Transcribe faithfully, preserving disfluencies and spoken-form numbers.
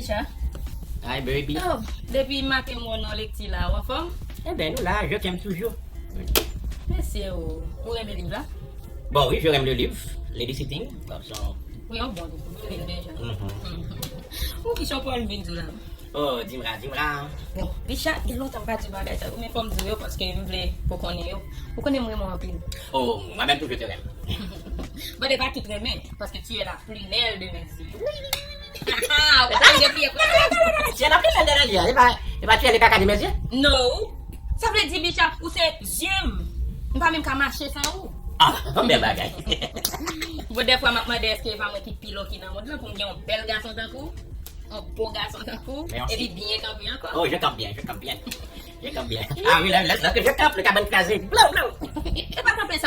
Cha? Hi, baby. Oh, depi maten m wè w nan lekti la, w anfòm? Eh ben, nous là, je t'aime toujours. Mesye, ou, ou renmen liv la? Bon, oui, je renmen le livre, Lady Sitting. Comme ça. Wi, yon bon liv, m li l deja. Mhm. Ou ki chan pran vin di la? Oh, Dimra, Dimra. Bon, Richard, gen lontan m pa di bagay sa, men fò m di w yo paske m vle pou konnen yo. Ou konnen m renmen w anpil. Oh, moi-même, tout, je te renmen. Bon, e pa tout renmen, paske tu es la prunelle de mes yeux. Wi, wi, wi, wi. Ah, ou pa gen pye. C'est la prunelle de mes yeux. Et pas, et pas tu es le caca de mes yeux. No. Sa vle di, Bicha, ou se zye m. M pa menm ka mache san ou. Ah, bon, bèl bagay. Bon, dèfwa m ap mande èske e pa mwen ki pi lòki nan mond lan pou m gen yon bèl gason tankou w, yon bon gason tankou w, Merci. Epi byen kanpe ankò. Oh, je campe bien, je campe bien. Je campe bien. Ah oui, là, là, là, que je campe, le cabane crasé. Blam, blam. E pa kanpe sa